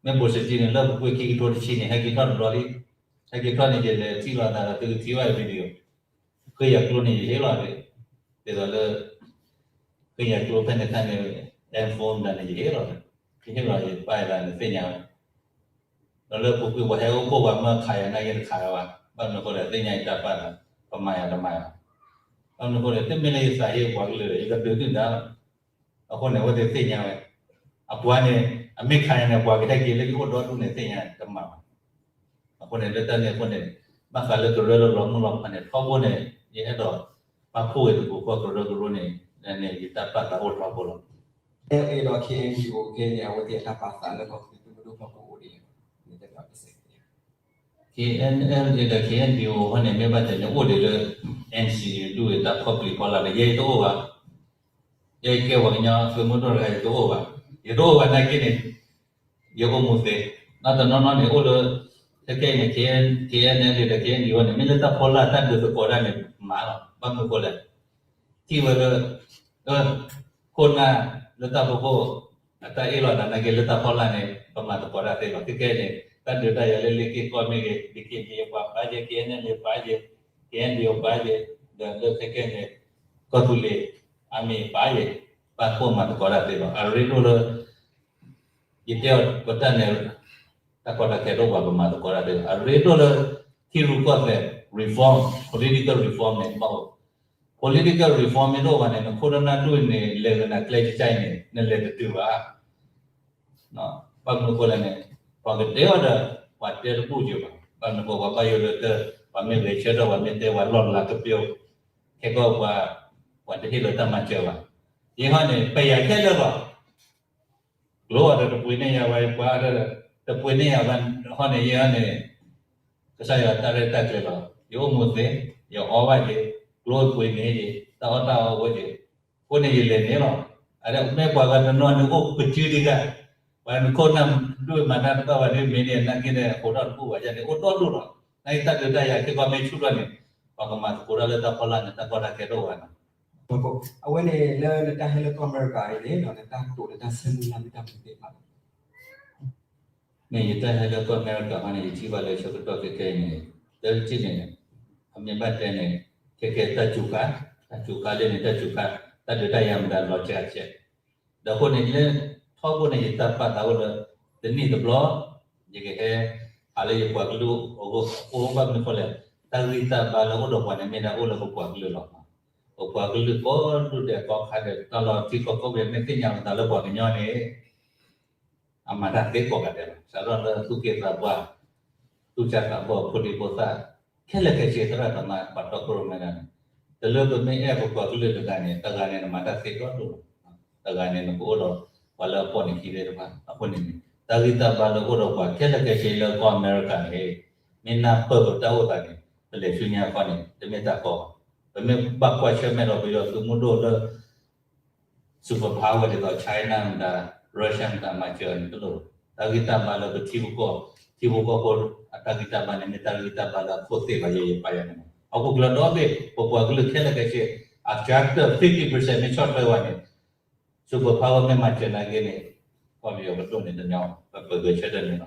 မ့ၢ်ဘိၣ်စၢၤတံၢ်န့ၣ် လၢပူၤကွံာ်ခံကထိတဆံန့ၣ် ဟဲက့ၤထီၣ်တဘျီလံ. ဟဲက့ၤထီၣ်န့ၣ် ယလဲၤထံၣ်လိာ်သးဒီး သုကထံၣ်ဘၣ် video ဃ့ယၤကျိန့ၣ် ယဟ့ၣ်လီၤဒီး ဒ်သိးလၢ ဃ့ယၤကျိဖဲန့ၣ်ခါန့ၣ် iPhone ဒၣ်န့ၣ် ယဟ့ၣ်လီၤဒီး ကဟ့ၣ်လီၤယပၢ်ယသးန့ၣ်သ့ၣ်ညါဝဲ ဒီးလၢပူၤကွံာ်ပှၤဟဲအိၣ်ဖှိၣ်ပှၤမၢခးယၤနာ်က့တခးဝဲဘၣ်. ဘၣ်မနုၤအဃိလဲၣ် သ့ၣ်ညါယတၢ်ပာ်သး ပမၤယၤတမၤယၤ ဘၣ်မနုၤအဃိလဲၣ် တမ့ၢ်လၢယသးဟ့ပှၤကလုာ်ဒီး ယကဒုးဒုၣ်ဒါလီၤ. အဃိန့ၣ် အဝဲသ့ၣ်သ့ၣ်ညါဝဲ အပှၤန့ၣ် အမ့ၢ်ခးယၤန့ၣ် ပှၤကဟဲက့ၤလၢယအိၣ်ဒီဒူၣ်န့ၣ်သ့ၣ်ညါတမၤဘၣ်. အဃိန့ၣ် လၢတၢ်န့ၣ်အဃိန့ၣ် ဘၣ်ဃးလၢကရၢလၢလီၤမုၢ်လီၤဖးန့ၣ် ထီဘိန့ၣ် ယအဲၣ်ဒိးပာ်ဖှိၣ်ဝဲသကိးကီၢ်ကရၢကရိန့ၣ် န့ၣ်ယတၢ်ပာ်သးအိၣ်ထီဘိလီၤ. အ့ဒီး K N D O ခဲန့ၣ် အဝဲသ့ၣ်အတၢ်ပာ်သးလၢကီၢ်သူလ့ၤသုးမုၢ်ဒိၣ်ဖီခိၣ်အိၣ်ဒ်လဲၣ် နတၢ်ပာ်ကစဲး K N L A ဒီး K N D O ဟီန့ၣ် မ့ၢ်ဘၣ်တဲန့ၣ် အိၣ်ဒံးလၢ N C A ဒူၣ်ဝဲတၢ်ဖီၣ်ပျံၤဖီလာ်ဒီး ယဲယတအိၣ်ဘၣ်. ယဲယကဲပှၤကညီသုးမုၢ်ဒိၣ်တဂၤ ယတအိၣ်ဘၣ်. ယတအိၣ်ဘၣ်နာ်က့န့ၣ် ယအိၣ်မူသ့. နီၢ်တနီၢ်နီၢ်န့ၣ် အိၣ်လၢ ခဲကဲအံၤန့ၣ် K N L A ဒီး K N D O န့ၣ် မ့ၢ်လၢတၢ်ဖီလာ်တၢ်ဒုးသကိးတၢ်န့ၣ် မၤလီၤ. ဘၣ်မနုၤအဃိလဲၣ် ထံၣ်ဝဲလၢ ခိၣ်နၢ်လၢတၢ်ဖီခိၣ် အတၢ်အ့ၣ်လိာ်သးနာ်က့လၢတၢ်ဖီလာ်န့ၣ် ပမၤသကိးတၢ်သ့လီၤ. ခဲကဲန့ၣ် တၢ်ဒုးတၢ်ယၤလၢလ့ၣ်က့ၢ်ကီၢ်မ့ၢ်ဂ့ၤ ဒ်က့ၢ်မ့ၢ်ပှၤပာ်ယဲ K N L A ပာ်ယဲ K N D O ပာ်ယဲ ဒီးလၢခဲကဲန့ၣ် ကီၢ်သူလ့ၤ အမ့ၢ်ပာ်ယဲ ဘၣ်ကိၢ်မၤသကိးတၢ်သ့လီၤ. အရ့ဒိၣ်လၢ ယတဲအီၤပတၢ်န့ၣ် တၢ်ကီတၢ်ခဲတအိၣ်ဘၣ် ပမၤသကိးတၢ်သ့လီၤ. အရ့ဒိၣ်လၢ ထံရူၢ်ကီၢ်သဲး reform, political reform န့ၣ် ဘၣ်အိၣ်, political reform မ့ၢ်တအိၣ်ဘၣ်န့ၣ် နခိၣ်နၢ်ဒိၣ်န့ၣ် လဲၤကနၤကျဲကကါအံၤန့ၣ် နလဲၤတတုၤဘၣ်. ဘၣ်မနုၤအဃိလဲၣ်န့ၣ် ပှၤကတဲအီၤဒီး ပှၤတဲတဘူၣ်က့ၤဘၣ်. ဘၣ်မနုၤအဃိ ပှၤဘၣ်ယိၣ်လၢတၢ် ပှၤမ့ၢ်ဂဲၤဆၢထၢၣ် ပှၤမ့ၢ်တဲပှၤလီၢ်လၤကပျိ ခဲကီၢ်ပှၤ ပှၤတဟ့ၣ်လီၤတၢ်မၤစၢၤဘၣ်. ယဟီန့ၣ် ပယၤခဲလၢာ်လီၤ. ကျိအီၤဒီးတပှ့ၤန့ၢ်ယၤဝဲ ပှၤဒီးတပှ့ၤန့ၢ်ယၤဝဲ ဟီန့ၣ် ယဟီန့ၣ် ကစၢ်ယွၤတၢ်ရဲၣ်တၢ်ကျဲၤလီၤ. ယအိၣ်မူသ့, ယအီဘၣ်က့ၤ, ကျိပှ့ၤန့ၢ်ယၤ, တၢ်အီၣ်တၢ်အီအိၣ်က့ၤ, အဃိန့ၣ် ယလဲၤန့ၣ်လီၤ. အမ့ၢ်ပှၤဂၤတနီၤန့ၣ်အိၣ်ပစုဒံးဂၤ, ပှၤနခိၣ်နၢ်ဒိၣ်မၤတၢ်တဘၣ်ဘၣ်ဒ်မ့ၢ်န့ၣ် နာ်က့န့ၣ် အဃိထီၣ်တဘူၣ်ဘၣ်ယၤန့ၣ် အိၣ်ဒီဒူၣ်လီၤ. နာ်က့တၢ်ဒုးတၢ်ယၤ ခဲကီၢ်မ့ၢ်ဆူၣ်ထီၣ်န့ၣ် ပှၤကမၤသကိးတၢ်လၢတၢ်ဖီလာ်န့ၣ် တၢ်ကီတၢ်ခဲတအိၣ်ဘၣ်နီၤ. အဝဲန့ၣ်လၢနတၢ်ဟဲလၢကီၢ်အမဲရကၤအံၤန့ၣ် နတၢ်တိာ်နတၢ်ဆၢမုၢ်လၢ်မ့ၢ်တၢ်မနုၤသ့ၣ်တဖၣ်လဲၣ်. မ့ၢ်ယတၢ်ဟဲလၢကီၢ်အမဲရကၤဟီန့ၣ် ယထံၣ်ဘၣ်လၢဆၢကတီၢ်ခဲခဲအံၤန့ၣ် တထံၣ်န့ၣ် အမ့ၢ်ဘၣ်တဲန့ၣ် ခဲခဲတၢ်စူၤခါ, တၢ်စူၤခါလၢန့ၣ် တၢ်စူၤခါ, တၢ်ဒုးတၢ်ယၤမတၤလီၤစဲးစဲး. ဒီးအဃိန့ၣ်လၢ ထီဘိန့ၣ် ယတၢ်ပာ်သးအိၣ်လၢ တနံၣ်တဘျီ ယကဟဲ ဟးလၢယပှၤကလုာ်အအိၣ် ဘၣ်မနုၤအဃိလဲၣ်, တၢ်ဂံၢ်တၢ်ဘါလၢအိၣ်ဒီးပှၤန့ၣ် မ့ၢ်ဒၣ်အိၣ်လၢပပှၤကလုာ်လီၤ. ပပှၤကလုာ်ကိးဒူၣ်ဒဲးကိးခါဒဲး တၢ်လီၤထံကီၢ်ကိးပူၤန့ၣ် သ့ၣ်ညါလီၤသးလၢပှၤကညီန့ၣ် အမၤတၢ်သ့ကိးဂၤဒဲးလီၤ. စးထီၣ်လၢသူၣ်က့သးပှၢ်, သူၣ်စၢ်သးဘီၣ် ဖိဒံဖိသၣ်, ခဲလၢာ်ခဲဆ့ သရၣ်သမါ ပှၤတီခိၣ်ရိၣ်မဲဒၣ်န့ၣ်, တလၢပမ့ၢ်အဲၣ်ပပှၤကလုာ်တဂၤန့ၣ် တဂၤန့ၣ် နမၤတၢ်သ့ဒီဒူၣ်လီၤ. တဂၤန့ၣ် နကအိၣ်ဒီးပှၤလၢအပိာ်နခံသ့ၣ်တဖၣ် အဃိန့ၣ်န့ၣ် တၢ်ဂံၢ်တၢ်ဘါလၢအိၣ်ဒီးပှၤခဲလၢာ်ခဲဆ့လၢကီၢ်အမဲရကၤန့ၣ် မ့ၢ်နၢ်ပၢၢ်ပတၢ်အိၣ်သးန့ၣ် ပလဲၤဆူညါခီန့ၣ် တမ့ၢ်တၢ်ကီဘၣ်. ပမ့ၢ်ဘၣ်ကွၢ်ဆၢၣ်မဲာ်ဒီးပယီၤသုးမုၢ်ဒိၣ်လၢ superpower ဒ်သိး China မတၤ Russia မတၤ မၤစၢၤန့ၣ်တလိၣ်ဘၣ်. တၢ်ဂံၢ်တၢ်ဘါလၢပထံပကီၢ်, ထံဖိကီၢ်ဖိအတၢ်ဂံၢ်တၢ်ဘါန့ၣ် မ့ၢ်တၢ်ဂံၢ်တၢ်ဘါလၢအခိၣ်သ့ၣ်လီၤ ယယပာ်ယၤန့ၣ်လီၤ. ဟီၣ်ခိၣ်ချၢဒီဘ့ၣ် ပပှၤကလုာ်ခဲလၢာ်ခဲဆ့ အကြၢးတၢၢ် fifty percent မ့ၢ်ဆီၣ်ထွဲဝဲန့ၣ် superpower မ့ၢ်မၤစၢၤနာ်က့န့ၣ် ကီၢ်ပယီၤပဒိၣ်န့ၣ်တညီ ပပဂဲၤဆၢထၢၣ်န့ၣ်လီၤ.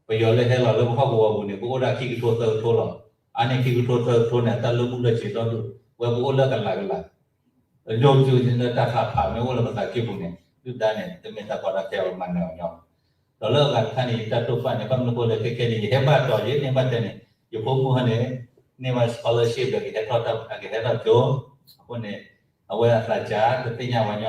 ပယီၤလၢဟဲလီၤလၢပဟီၣ်ကဝီၤပူၤန့ၣ် ပအိၣ်ဒၣ်ခံကထိသၢကထိလီၤ. အါန့ၢ်ခံကထိသၢကထိန့ၣ် တၢ်လၢမူလၢစ့ဒီဒူၣ် ဝဲပအိၣ်လၢကလးကလး ယိၤစုၤန့ၣ်လၢတၢ်သးဖးမ့ၢ်အိၣ်လၢပသးကံၢ်ပူၤန့ၣ် ဒုၣ်ဒါန့ၣ် တမ့ၢ်တၢ်ကီတၢ်ခဲအမၤနၢၤအီၤညီ. ဒီးလၢအဂၤတခါန့ၣ် ယတၢ်တိာ်ပာ်န့ၣ် ဘၣ်မနုၤအဃိလဲၣ် ခဲခဲန့ၣ် ယဟဲဘၣ်တီၤယဲန့ၣ် ဘၣ်တဲန့ၣ် ယဖိမုၣ်ဟီန့ၣ် န့ၢ်ဘၣ် scholarship ဒီးကဟဲထီၣ်တၢ် ကဟဲထီၣ်ကၠိ အဃိန့ၣ် အဝဲအသးစၢ် တသ့ၣ်ညါပှၤညီ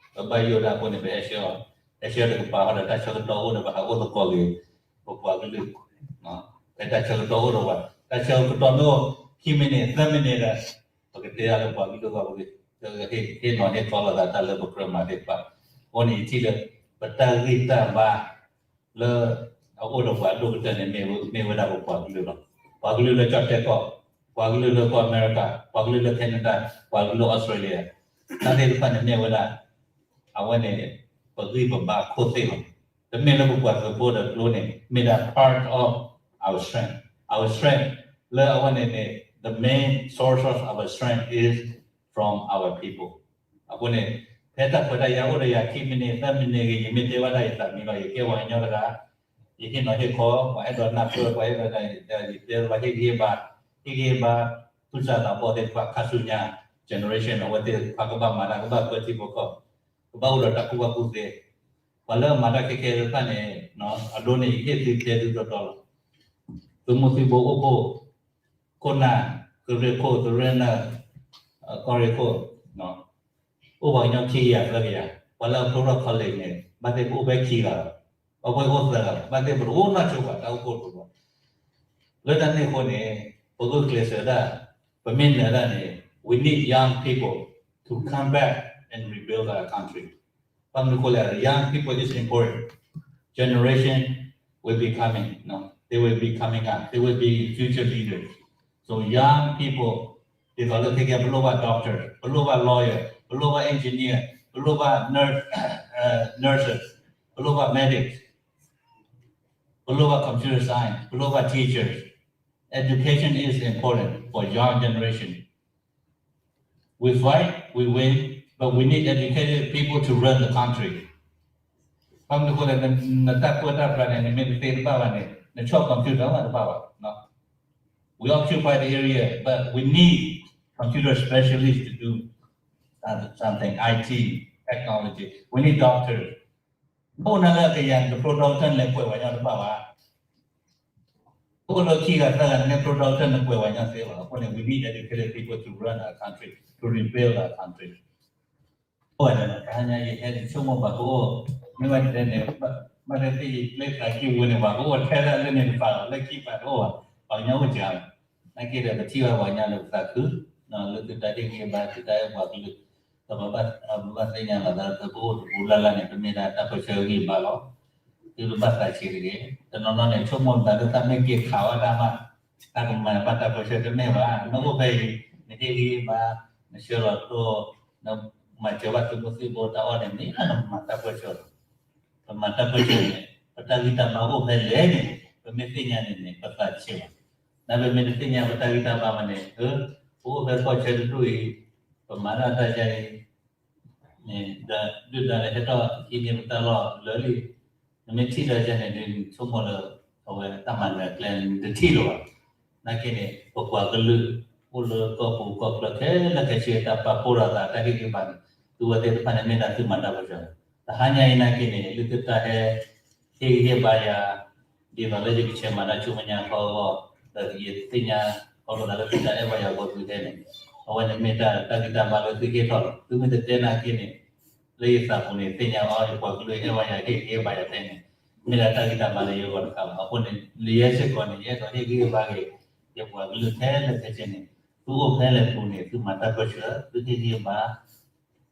နီတဂၤဘၣ်ဒီး ပကဆှၢန့ၣ်တၢ်တမ့ၢ် ပဘၣ်ယိၣ်ဒၣ်အဃိန့ၣ် ပဟဲဆှၢအီၤ ဟဲဆှၢတကပၤဃီဒီး တၢ်ဆၢကတီၢ်အိၣ်ဒီး ပဟးအိၣ်သကိးက့ၤ ပပှၤကလုာ် ဖဲတၢ်ဆၢကတီၢ်အိၣ်ဒီးပှၤ တၢ်ဆၢကတီၢ်မ့ၢ်အိၣ် ခံမံးနံး သၢမံးနံးဒီး ပကတဲဒၣ်လၢပှၤကလုာ်အဂီၢ် ပကဟ့ၣ်နီၤဟ့ၣ်ခီလိာ်သးတၢ်လၢပကြၢးမၤသ့ၣ်တဖၣ်. အဃိန့ၣ် ယထံၣ်လၢ ပတၢ်ဂံၢ်တၢ်ဘါ လၢအအိၣ်ဒီးပှၤအဒိၣ်ကတၢၢ်န့ၣ် မ့ၢ်ဝဲဒၣ်ပပှၤကလုာ်လီၤ. ပှၤကလုာ်လၢကၠီၣ်တဲၣ်ကီၢ်, ပှၤကလုာ်လၢကီၢ်အမဲရကၤ, ပှၤကလုာ်လၢ Canada, ပှၤကလုာ်လၢ Australia တၢ်သ့ၣ်တဖၣ်န့ၣ်မ့ၢ်ဝဲဒၣ် အဝဲန့ၣ် ပဂံၢ်ပဘါခိၣ်သ့ၣ်လီၤ. တမ့ၢ်လၢပပှၤသုးဖိဒီးကျိန့ၣ် မ့ၢ်ဒၣ် part of our strength, our strength လၢအဝဲန့ၣ်န့ၣ် the main source of our strength is from our people. အဃိန့ၣ် ဖဲတၢ်ခွဲးတၢ်ယာ်အိၣ်ဒီးယၤ ခံမံးနံး သၢမံးနံးဂ့ၤ ယမ့ၢ်တဲဘၣ်တၢ်ယသးမံလီၤ. ယကဲပှၤကညီတဂၤ ယဟ့ၣ်နီၤဟ့ၣ်ခီ ပှၤအဲၣ်ဒိးနၢ်ပၢၢ် ပှၤအဲၣ်ဒိးနၢ် ယတဲဘၣ်ဟ့ၣ်ဂံၢ်ဟ့ၣ်ဘါ ဟ့ၣ်ဂံၢ်ဟ့ၣ်ဘါ သူၣ်စၢ်သးဘီၣ်သ့ၣ်တဖၣ် ခါဆူညါ generation အဝဲသ့ၣ်တဖၣ်ကဘၣ်မၤတၢ် ကဘၣ်ပၢထံဖိကီၢ်ဖိ ကဘၣ်အိၣ်ဒီးတၢ်ကူၣ်ဘၣ်ကူၣ်သ့ ပှၤလၢအမၤတၢ်ခဲခဲသ့ၣ်တဖၣ်န့ၣ် အဒိန့ၣ် ယဟ့ၣ်သုတဲသုတီတီလီၤ. သုးမုၢ်သံၣ်ဘိအိၣ်ဖှိၣ် ခိၣ်နၢ် ကရၢခိၣ် သရၢနၢ် ကီၢ်ရ့ၣ်ခိၣ် အိၣ်ပှၤကညီခံကယၤသၢကယၤ, ပှၤလၢအဖျိထီၣ် college န့ၣ် ဘၣ်သ့ၣ်ပအိၣ်ဖဲခံဂၤလီၤ. ပှၤဖဲအိၣ်သၢဂၤလီၤ. ဘၣ်သ့ၣ်ပတအိၣ်နီၢ်ဆိဘၣ် တၢ်အိၣ်ဖှိၣ်တဘိ လၢတၢ်န့ၣ်အဃိန့ၣ် ပဂုာ်ကျဲးစၢးဒၣ် ပမ့ၢ်နၢၤဒၣ်န့ၣ် we need young people to come back and rebuild our country. ဘၣ်မနုၤအဃိလဲၣ် young people is important. Generation will be coming, no? They will be coming up. They will be future leaders. So young people ဒ်သိးလၢခဲကဲ ပလိၣ်ဘၣ် doctor, ပလိၣ်ဘၣ် lawyer, ပလိၣ်ဘၣ် engineer, ပလိၣ်ဘၣ် nurse, nurses, ပလိၣ်ဘၣ် medics, ပလိၣ်ဘၣ် computer science, ပလိၣ်ဘၣ် teachers. Education is important for young generation. We fight, we win, but we need educated people to run the country. ဘၣ်မနုၤအဃိလဲၣ် နတၢ်ပၢတၢ်ပြးန့ၣ် နမ့ၢ်တသ့တဘၣ်ဘၣ်န့ၣ် နဆီၣ် computer မးတဘၣ်ဘၣ်. We occupy the area, but we need computer specialist to do something, I T, technology. We need doctors. အိၣ်နၤလၢအကယၤန့ၣ် တ product န့ၣ် လဲၤကွဲးဝဲညီတဘၣ်ဘၣ်. အိၣ်လၢခံဂၤသၢဂၤန့ၣ် product န့ၣ်ကွဲးဝဲညီသ့လီၤ. အဃိန့ၣ် we need educated people to run our country, to rebuild our country. အိၣ်ဝဲဒၣ် တဟါညါယဟဲန့ၣ် ဆိကမိၣ်ပှၤကအိၣ်, မ့ၢ်ဝဲဒၣ်န့ၣ် ဘၣ်သ့ၣ်သ့ၣ်လၢသးကံၢ်ပူၤန့ၣ် ပှၤကအိၣ်ထဲဒၣ်လၢန့ၣ်တဖၣ်လီၤ, လၢခံပှၤတအိၣ်ဘၣ်, ပှၤကညီအိၣ်စှၤလီၤ. နာ်က့ဒီး ပထံၣ်ဘၣ်ပှၤကညီလၢပသးခု လၢသုတၢ်ဟ့ၣ်ဂံၢ်ဘါ သုတၢ်အဲၣ်ပှၤကလုာ်, ဒီးပဘၣ်သ့ၣ်ညါလီၤသးလၢပအိၣ်တပူၤလၢ်လၢ်န့ၣ် ပမ့ၢ်ဒၣ်တၢ်ပၢဆှၢဂံၢ်ဘါလီၤ. သုတဘၣ်သးဆံးတဂ့ၤ. တနီၤနီၤန့ၣ် ဆိကမိၣ်သးလၢတၢ်မ့ၢ်က့ၤခးဝဲဒၣ်မး တၢ်ကမၤဘၣ်တၢ်ပၢဆှၢတမ့ၢ်ဘၣ်. နအိၣ်ဖဲအံၤ နဟ့ၣ်ဂံၢ်ဘါ, နဆှၢလီၤတိၢ်, နမၤစၢၤဘၣ်သုးမုၢ်သံၣ်ဘိတၢ်အီၣ်န့ၣ် မ့ၢ်ဒၣ်နမၤတၢ်ပၢဆှၢလီၤ. ပမၤတၢ်ပၢဆှၢန့ၣ် ပတၢ်ဂံၢ်တၢ်ဘါအိၣ်ဖဲလဲၣ်န့ၣ် ပမ့ၢ်သ့ၣ်ညါန့ၣ်န့ၣ် ပသးတဆံးဘၣ်. နပမ့ၢ်တသ့ၣ်ညါပတၢ်ဂံၢ်တၢ်ဘါဘၣ်န့ၣ် ပအိၣ်ဖဲကီၢ်ဆၢတဒူၣ်အံၤ, ပမၤတၢ်တၢ်ယါအံၤ န့ၣ် ဒီးဒုၣ်ဒါလၢဟဲထီၣ်ဟံးန့ၢ်ပတၢ်လီၢ်လၢာ်လံ. နမ့ၢ်ထံၣ်ဒီးယဲန့ၣ် ဒုးဆိကမိၣ်လၢ အဝဲတၢ်မၤနၢၤကျဲန့ၣ် နတထံၣ်လၢၤဘၣ်. နာ်က့န့ၣ် ပပှၤကလုာ် အိၣ်လၢကီၢ်ပူၤကီၢ်ချၢခဲလၢာ်ခဲဆ့ တၢ်ပာ်ဖှိၣ်ထီၣ်သး တၢ်ဟ့ၣ်ဂံၢ်ဘါန့ၣ် သုဝဲသ့ၣ်တဖၣ်န့ၣ်မ့ၢ်ဒၣ်သုမၤတၢ်ပၢဆှၢလီၤ. တဟါညါအံၤနာ်က့န့ၣ် လၢသုတၢ်ဟဲ ဟ့ၣ်ဂံၢ်ဟ့ၣ်ဘါယၤ ဒ်သိးလၢယကဆဲးမၤတၢ်ဆူမဲာ်ညါခီအဂီၢ်, ဒီးယသ့ၣ်ညါခီဖျိလၢသုတၢ်အဲၣ်ဘၣ်ယၤအဂီၢ်သုဟဲန့ၣ်, အဝဲန့ၣ်မ့ၢ်တၢ်ဂံၢ်တၢ်ဘါလၢသုဟ့ၣ်ထီၣ်လီၤ. သုမ့ၢ်တတဲနာ်က့န့ၣ် လၢယသးပူၤန့ၣ် သ့ၣ်ညါအီၤ ယပှၤကလုာ်အဲၣ်ဘၣ်ယၤ ဟ့ၣ်ဂံၢ်ဟ့ၣ်ဘါယၤတဲန့ၣ် မ့ၢ်ဒၣ်တၢ်ဂံၢ်တၢ်ဘါလၢယဂီၢ်တခါလီၤ. အဃိန့ၣ် လၢယဲစ့ၢ်ကီးန့ၣ် ယအဲၣ်ဒိးဟ့ၣ်ဂံၢ်ဟ့ၣ်ဘါက့ၤ ယပှၤကလုာ်ခဲလၢာ်ခဲဆ့န့ၣ် သုအိၣ်ဖဲလဲၣ်ပူၤန့ၣ် သုမၤတၢ်ပၢဆှၢ သုဟ့ၣ်ဂံၢ်ဟ့ၣ်ဘါ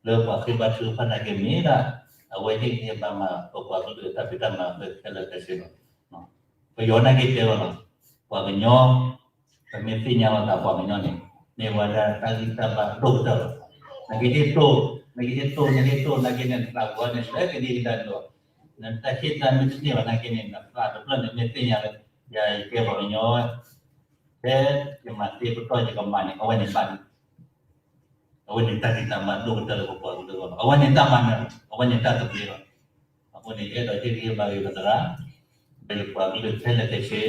လၢပှၤဃ့ဘါထုကဖၣ်နာ်က့မ့ၢ်ဒၣ် အဝဲဟ့ၣ်ဂံၢ်ဟ့ၣ်ဘါမၤ ပပှၤကလုာ်တၢ်ဖံးတၢ်မၤခဲလၢာ်ခဲဆ့လီၤ. ပယီၤနာ်က့တဲဝဲလီၤ. ပှၤကညီ ပမ့ၢ်သ့ၣ်ညါလီၤသးပှၤကညီန့ၣ် မ့ၢ်ဝဲဒၣ်တၢ်ဂံၢ်တၢ်ဘါဒိၣ်ကတၢၢ်လီၤ. နကဟ့ၣ်တိၢ် နကဟ့ၣ်တိၢ် နဟ့ၣ်တိၢ်နာ်က့န့ၣ် နသးပူၤန့ၣ် လၢကဒံကဒါန့ၣ်လီၤ. နတၢ်ဟ့ၣ်တၢ်မ့ၢ်တန့ၢ်ဘၣ်နာ်က့န့ၣ် နသးတဖျၢၣ်န့ၣ်မ့ၢ်သ့ၣ်ညါလၢ ယၤယကဲပှၤကညီ ဖဲယမၤသ့ပတီၢ်ယကမၤန့ၣ် အဝဲန့ၣ်ဘၣ်န့ၣ် အဝဲန့ၣ်တၢ်ဂံၢ်တၢ်ဘါဒိၣ်ကတၢၢ်လၢပပှၤကလုာ်အဂီၢ်လီၤ. အဝဲန့ၣ်တၢ်မၤနၢၤလီၤ. အဝဲန့ၣ်တၢ်သဘျ့လီၤ. အဃိန့ၣ် ယအဲၣ်ဒိးဟ့ၣ်ဂံၢ်ဟ့ၣ်ဘါက့ၤပသရၣ် ဒီးယပှၤကလုာ်ခဲလၢာ်ခဲဆ့ လၢ ဒ်သု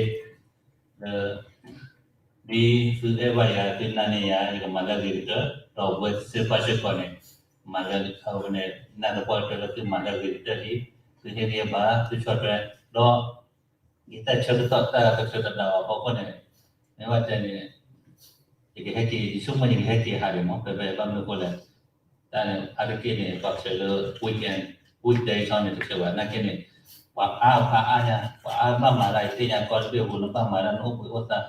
အဲၣ်ဘၣ်ယၤ သုနာ်န့ၢ်ယၤ ယကမၤလၢအဂ့ၤကတၢၢ် ဒီးပဝဲသ့ၣ်တဖၣ်စ့ၢ်ကီးန့ၣ် မၤလၢအဂ့ၤန့ၣ် နာ်သပှၢ်ကတၢၢ်လၢသုမၤလၢအဂ့ၤကတၢၢ်လံ သုဟ့ၣ်ဂံၢ်ဟ့ၣ်ဘါ သုဆီၣ်ထွဲ ဒီး ယတၢ်ဆၢကတီၢ်တၢ်ကချၢတဒၣ်အီၤအဖီခိၣ်န့ၣ် မ့ၢ်ဘၣ်တဲန့ၣ် ယကဟဲက့ၤ ယဆိကမိၣ်ယကဟဲက့ၤဟးဒံးမး ဖဲဖဲဘၣ်မနုၤအဃိလဲၣ် တၢ်န့ၣ် အါတက့ၢ်န့ၣ် ပှၤကဆှၢလၢ weekend, weekday ဆီန့ၣ် တဆှၢဘၣ် နာ်က့န့ၣ် ပှၤအါဖးအါညါ ပှၤအါဘၣ်မၤဒၣ် ယသ့ၣ်ညါကီၢ်တဘ့ၣ်အပူၤ နဘၣ်မၤဒၣ် နအိၣ်ဘှံးအိၣ်သါ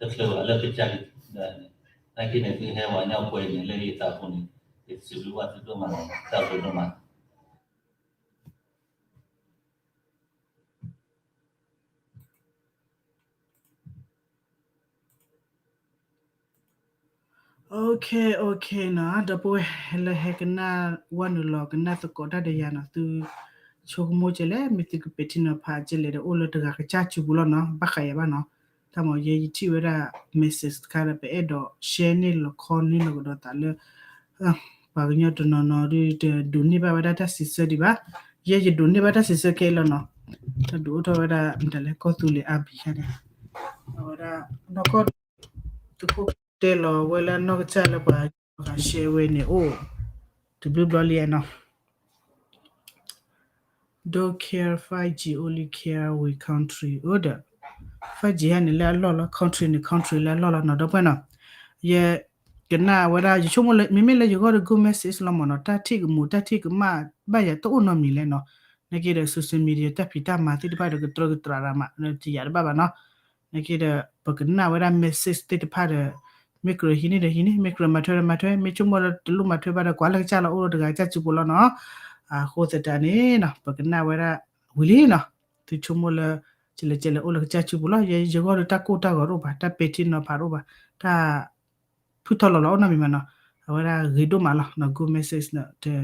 တချုးဘၣ်လၢကစၢ် နာ်က့န့ၣ် သုဟဲပှၤကညီပှဲၤန့ၣ် လၢယသးပူၤန့ၣ် ယစံးဘျုးဘၣ်သုဒိၣ်မး တၢ်ဘျုးဒိၣ်မး OK, OK နီၤ ဒီပုၢ်ဝဲၢ်လၢဟဲကနၣ်ဝဲနုာ်လီၤ ကနၣ်သကိးတၢ်ဒီးယၤနီၤ သုဆိကမိၣ်ကဲလဲၣ် မ့ၢ်သုကပဲာ်ထံနီၤဖးကဲလဲၣ်ဒီး အိၣ်လၢတဂၤကစၢ်စုပူၤလီၤနီၤ ဘၣ်ဃးယၤဘၣ်နီၤ တၢ်မ့ၢ်ယဲယထံၣ်ဝဲဒၣ် message တခါဒီး ပအဲၣ်ဒိး share န့ၢ်လီၤခီန့ၢ်လီၤကဒီးသးလၢ ပှၤကညီတနီၤနီၤဒုး တဒိးန့ၢ်ဘၣ်ဝဲဒၣ်တၢ်စံးဆၢဒံးဘၣ် ယဲယဒိးန့ၢ်ဘၣ်တၢ်စံးဆၢခဲအံၤလီၤနီၤ တၢ်ဒုးအိၣ်ထီၣ်ဝဲဒၣ် မတၤလဲၣ် ကီၢ်သူလ့ၤအါဘံၤန့ၣ် အဝဲဒၣ် နီၢ်ကီၢ် သုးခိၣ်တဲလီၤဝဲလၢနီၢ်ကစၢ်လၢပှၤ share ဝဲန့ၣ်အိၣ် တဘျုးဘျီလံနီၤ Don't care five G, only care we country အိၣ်ဒီး five G ဟဲန့ၣ်လၢအလီၢ်လီၤ country န့ၣ် country လၢအလီၢ်လီၤနီၤ ဒီပုၢ်ဝဲၢ်နီၤ ယ ကနၣ်ဝဲဒၣ် ယဆိကမိၣ်လၢ မ့မ့ၢ်လၢယဂီၢ်ဒီး good message လီၤမ့ၢ်နီၤ တၢ်ထံၣ်ကမူၤ တၢ်ထံၣ်ကမၣ် ဘၣ်ယၤတအိၣ်နီတမံၤလဲၣ်နီၤ နာ်က့ဒီး social media တၢ်ဖံးတၢ်မၤသ့ၣ်တဖၣ်ဒီး ကတြၢကတြးရၤမး တယာ်တဘၣ်ဘၣ်နီၤ နာ်က့ဒီး ပကနၣ်ဝဲဒၣ် message သ့ၣ်တဖၣ်ဒီး မ့ၢ်ကြၢးဟံးန့ၢ်ဒီးဟံးန့ၢ် မ့ၢ်ကြၢးမၤထွဲဒီးမၤထွဲ မ့ၢ်ဆိကမိၣ်လၢတလိၣ်မၤထွဲဘၣ်ဒီး ကွၢ်လၢကစၢ်လီၤ အိၣ်လၢတဂၤကစၢ်စုပူၤလီၤနီၤ အဃိသတးန့ၣ်နီၤ ပကနၣ်ဝဲဒၣ်ဝံၤလံနီၤ သုဆိကမိၣ်လၢ ကလဲၤကလဲၤအိၣ်လၢကစၢ်စုပူၤလီၤ ယဲယဂီၢ်ဒီးတၢ်ကိၢ်တၢ်ဂီၤတအိၣ်ဘၣ် တၢ်ပဲာ်ထံနီၤဖးတအိၣ်ဘၣ် တၢ် ဖုထီၣ်လီၤလီၤအိၣ်နီတမံၤမးနီၤ အဝဲဒၣ်ဂ့ၤဒိၣ်မးလီၤနီၤ good message နီၤ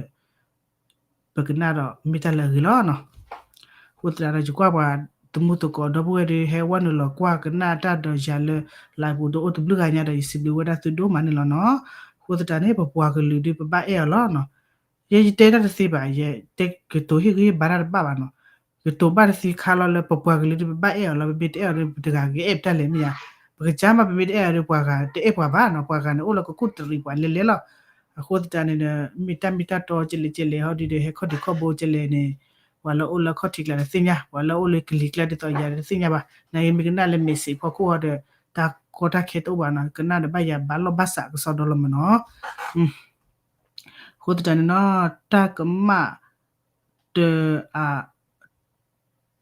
ပကနၣ်ဒီးမ့ၢ်တၢ်လၢအဂ့ၤလီၤနီၤ အဃိသတးဒီး ယကွၢ်ပှၤသမူသကိးဒီပုၢ်ဝဲၢ်ဒီး ဟဲဝဲနုာ်လီၤကွၢ်ကနၣ်တၢ်ဒီးယၤလၢ live ပူၤဒီးအိၣ်တဘျုးဂၤညါဒီး ယစံးဘျုးဝဲဒၣ်သုဒိၣ်မးန့ၣ်လီၤနီၤ အဃိသတးန့ၣ် ပပှၤကလုာ်ဒီးပဘၣ်အဲၣ်အီၤလီၤနီၤ ယဲယတဲတၢ်တသ့ဘၣ် ယတဲကတိၤဟ့ၣ်ဂံၢ်ဟ့ၣ်ဘါတၢ်တဘၣ်ဘၣ်နီၤ ကတိၤဘၣ်တသ့ခါလီၤလၢပပှၤကလုာ်ဒီးပဘၣ်အဲၣ်အီၤလီၤ ပမ့ၢ်တအဲၣ်အီၤဒီး ပတဂၤကအဲၣ်ပတၢ်လဲၣ်မ့ၢ်ဧါ ပကစၢ်မး ပမ့ၢ်တအဲၣ်အီၤဒီး ပှၤဂၤတအဲၣ်ပှၤဘၣ်နီၤ, ပှၤဂၤန့ၣ် အိၣ်လၢကကူၣ်တရံးပှၤလဲၤလဲၤလီၤ. အဃိသတးန့ၣ်ဒီး မ့ၢ်တၢ်မ့ၢ်တၢ်တီကဲလဲၣ်ကဲလဲၣ် ဟီဒုဒီး ဟဲခီၣ်ထံးခီၣ်ဘိကဲလဲၣ်န့ၣ် ပှၤလၢအိၣ်လၢခီၣ်ထံးကျါတသ့ၣ်ညါ, ပှၤလၢအိၣ်လၢကလံၤကျါဒ်သိးယၤတသ့ၣ်ညါဘၣ်. နမ့ၢ်ကနၣ်လၢ message ဖီခိၣ်ဟီဒီး တၢ်ကီတၢ်ခဲတအိၣ်ဘၣ်နီၤ, ကနၣ်ဒီးဘၣ်ယၤဘၣ်လီၢ်ဘၣ်စးကစီဒီလီၤမးနီၤ. အဃိသတးန့ၣ်နီၤ တၢ်ကမၣ် တ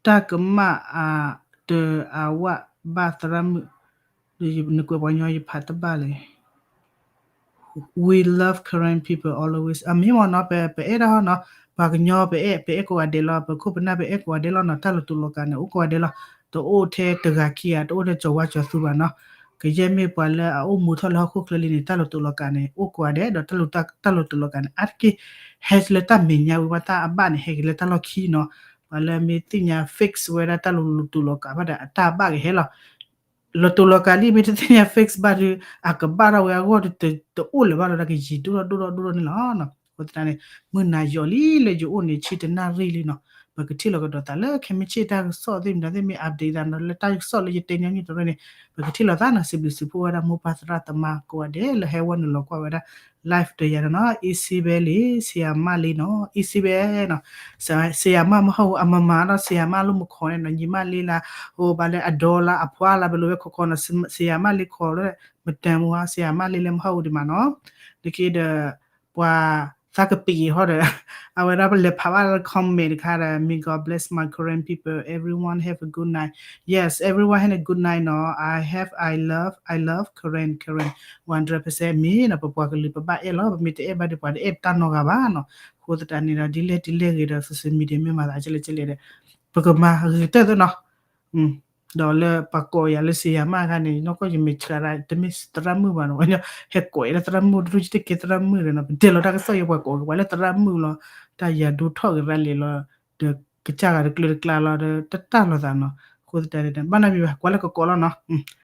တၢ်ကမၣ်အ တအဝၣ်ဘၣ်သရၣ်မုၣ်, နကွဲးပှၤကညီယဖးတဘၣ်လဲၣ်. We love Karen people always. အမ့ၢ်မ့ၢ်နီၤ ပ ပအဲၣ်ဒၣ်ဟီနီၤ, ပှၤကညီပအဲၣ် ပအဲၣ်ကိးဂၤဒဲးလီၤ, ပခိၣ်ပနၢ်ပအဲၣ်ကိးဂၤဒဲးလီၤနီၤ, တၢ်လီၤတူာ်လီၤကာ်န့ၣ် အိၣ်ကိးဂၤဒဲးလီၤ, တအိၣ်ထဲတဂၤခံဂၤ တအိၣ်ထဲကၠီၤဝါကၠီၤသူဘၣ်နီၤ. ကယဲၢ်မ့ၢ်ပှၤလၢအအိၣ်မူထီၣ်လၢဟီၣ်ခိၣ်ချၢလံန့ၣ် တၢ်လီၤတူာ်လီၤကာ်န့ၣ် အိၣ်ကိးဂၤဒဲး ဒီးတၢ်လီၤတူာ်လီၤကာ်န့ၣ် အါတက့ၢ် ဟဲလၢတၢ်မဲာ်ညါဝံၤဘၣ် တၢ်အဘၣ်န့ၣ် ဟဲက့ၤလၢတၢ်လီၢ်ခံနီၤ. ပှၤလၢမ့ၢ်သ့ၣ်ညါ fix ဝဲဒၣ်တၢ်လီၤတူာ်လီၤကာ်ဘၣ်ဒီး အတၢ်ဘၣ်ကဟဲလီၤ. လီၤတူာ်လီၤကာ်လံ မ့ၢ်တသ့ၣ်ညါ fix ဘၣ်ဒီး အကဘၣ်ထီၣ်ဝဲအဂီၢ်ဒီး တအိၣ်လၢၤဘၣ်လီၤ ဒီးကယံာ်ဒိၣ်ထီၣ်ဒိၣ်ထီၣ်ဒိၣ်ထီၣ်န့ၣ်လီၤ. အဃိသတးန့ၣ် မုၢ်နၤယီၤလံလၢယအိၣ်န့ၣ် ဆံတနၣ်ရံၣ်လံနီၤ. ပကထံၣ်လီၤကဒီးသးလၢ ခဲမုၢ်ဆ့ၣ်တၢ်ကစီၣ်သ့ၣ်မတၤသ့ၣ် မ့ၢ် update သးနီၤ လၢတၢ်ကစီၣ်လၢယတဲညီနုၢ်တရၢန့ၣ် ပကထံၣ်လီၤသးနီၤ. စံးဘျုးစံးဖှိၣ်ဝဲဒၣ်မိၢ်ပၢ်သရၣ်သမါကိးဂၤဒဲးလၢဟဲဝဲနုာ်လီၤကွၢ်ဝဲဒၣ် live ဒီးယၤနီၤနီၤ. အ့စ့ဘဲလံ ဆံယၤမၣ်လံနီၤ အ့စ့ဘဲနီၤ. ဆံယၤမၣ်မဟီၣ်အမၤမၤနီၤ ဆံယၤမၣ်လၢမူခိၣ်န့ၣ်နီၤ ညီမၣ်လံလၢ ဟိဘၣ်လၢအဒီလါအဖှါလါ ပလိာ်ဝဲခိးခိးနီၤ ဆံယၤမၣ်လံခိးလၢ မတၤမူဟါ ဆံယၤမၣ်လံလၢမဟီၣ်အူဒံးမးနီၤ. နက့ဒီး ပှၤသးကပံာ်အံၤဟီဒီး အဝဲဒၣ်ပလဲၤဖးဘၣ်လၢ comment တခါဒီး May God bless my Karen people, everyone have a good night. Yes, everyone have a good night နီၤ. I have, I love, I love Karen, Karen one hundred percent မ့ၢ်နီၤ ပပှၤကလုာ်ပဘၣ်အဲၣ်လီၤ ပမ့ၢ်တအဲၣ်ဘၣ်ဒီးပှၤတအဲၣ်တၢ်နီတဂၤဘၣ်နီၤ. အဃိသတးန့ၣ်ဒီး ဒ်လဲၣ်ဒ်လဲၣ်ဂ့ၤဒီး social media မ့ၢ်မၤသးကဲလဲၣ်ကဲလဲၣ်ဒီး ပကမၤဂ့ၤကတၢၢ်သ့နီၤ. ဒီးလၢပှၤကိးယၤလၢဆံယၤမၣ်အခါန့ၣ် နီၢ်ကီၢ်ယမ့ၢ်ဆှးဒၣ် တမ့ၢ်သရၣ်မုၣ်ဘၣ်နီၤ ဟဲကိးယၤလၢသရၣ်မုၣ် တရူၢ်ကတကဲသရၣ်မုၣ်ဒီးနီၤ ပတဲလီၤတၢ်ကစီၣ်ယဲ ပှၤကိးက့ၤပှၤလၢသရၣ်မုၣ်လီၤ တၢ်ယၤဒိထီၣ်က့ၤရၣ်လဲၤလီၤ ဒီးကစၢ်ဂၤတကျၢၤတကျါလီၤ ဒီးတၢ်တၢ်လိာ်သးနီၤ. အဃိသတးန့ၣ် ဘၣ်နီတမံၤဘၣ် ကွၢ်လၢကကိးလီၤနီၤ.